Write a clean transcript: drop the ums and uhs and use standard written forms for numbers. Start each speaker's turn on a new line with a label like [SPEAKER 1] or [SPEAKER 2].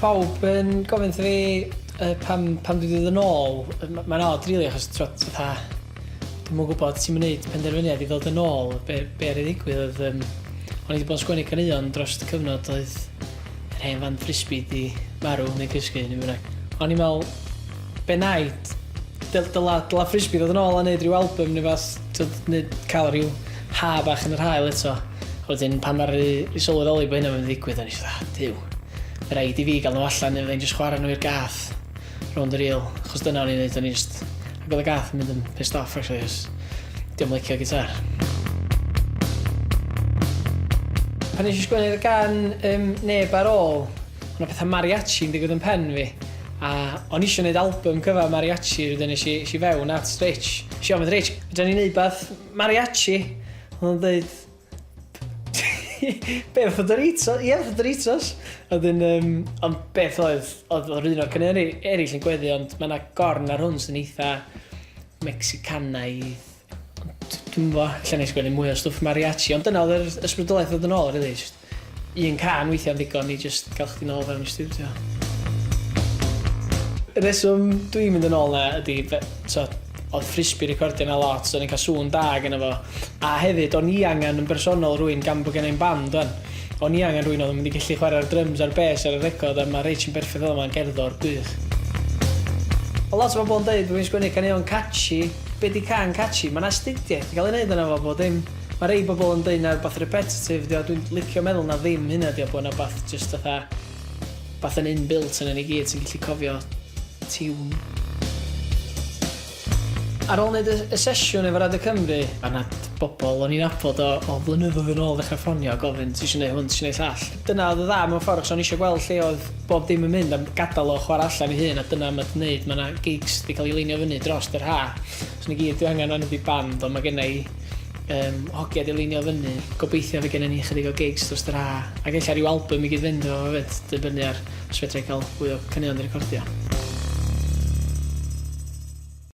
[SPEAKER 1] Pawb yn gofyn wrtho fi yy pam pam dwi 'di dod yn ôl. Yy mae'n od rili achos t'wod fatha dwi'm yn gwybod ti'm yn neud penderfyniad i ddod yn ôl be' be' aru ddigwydd oedd yym o'n i 'di bod yn sgwennu caneuon drost y cyfnod oedd yr hen fand Frisbee 'di marw neu cysgu neu be' bynnag. O'n i'n me'wl be' nai dyl- dyla dyla Frisbee ddod yn ôl a neud ryw album neu wbath t'wod neud ca'l ryw ha bach yn yr haul eto. A wedyn pan ddaru fi sylweddoli bo' hynna'n mynd i ddigwydd o'n i jyst fatha Duw ma' raid i fi ga'l nhw allan neu fyddai'n jyst chwara nhw i'r gath rownd y rîl achos dyna o'n i'n neud o'n i jyst ac o'dd y gath yn mynd yn pissed off actually 'chos dio'm licio gitar. Pan nes i sgwennu'r gân yym Neb Ar Ôl o' 'na petha mariachi yn digwydd yn pen fi a o'n i isio neud album cyfa mariachi wedyn es i es i fewn at Rich. Nes i ofyn wrth Rich fedra ni neud wbath mariachi? O'dd o'n deud Be, fatha Doritos? Ie, fatha Doritos. A wedyn, um, ond beth oedd, oedd oedd un o'r caneuon eraill yn gweddu, ond mae yna gorn ar hwn sy'n eitha Mexicanaidd. Ond dwi'n gwybod, ella nes sgwennu mwy o stwff mariachi, ond dyna oedd yr ysbrydoliaeth ddod yn ôl, really. Just un can weithiau'n ddigon i just gael chdi nôl fewn i studio. Y rheswm dwi'n mynd yn ôl na ydy, so, Oedd Frisbee recordio 'na lot, so o'n i'n cael sŵn da gynno fo. A hefyd, o'n i angen yn bersonol rywun gan bod genna i'm band 'wan. O'n i angen rhywun oedd yn mynd i gallu chwarae'r dryms a'r bes ar y record a ma' Rich yn berffaith fel 'a, mae'n gerddor gwych. Mae lot o bobl yn deud bod fi'n sgwennu caneuon catchy. Be 'di cân catchy? Mae 'na astudiaeth 'di cael ei wneud arno fo, bod dim... Mae rhei bobl yn deud na rywbeth repetitive 'di o, dwi'n licio meddwl na ddim hynna 'di o, bod 'na wbath jyst fatha... wbath yn inbuilt yna ni gyd sy'n gallu cofio tiwn. Ar ôl wneud y, y sesiwn efo Radio Cymru, a na bobl o'n i'n nabod o, o flynyddoedd yn ôl ddechrau ffonio a gofyn ti eisiau gwneud hwn, ti eisiau gwneud llall. Dyna oedd y dda mewn ffordd, achos o'n i eisiau gweld lle oedd bob dim yn mynd a gadael o chwarae allan ei hun, a dyna mae 'di wneud, mae yna gigs 'di cael ei leinio fyny dros yr ha. So 'na gyd dwi angen rwan ydi band, ond mae genna i um, hogia 'di leinio fyny. Gobeithio fydd gennym ni chydig o gigs dros yr ha, ac ella rhyw album i gyd-fynd efo fo 'fyd, dibynnu ar os fedra i cael fwy o caneuon i recordio.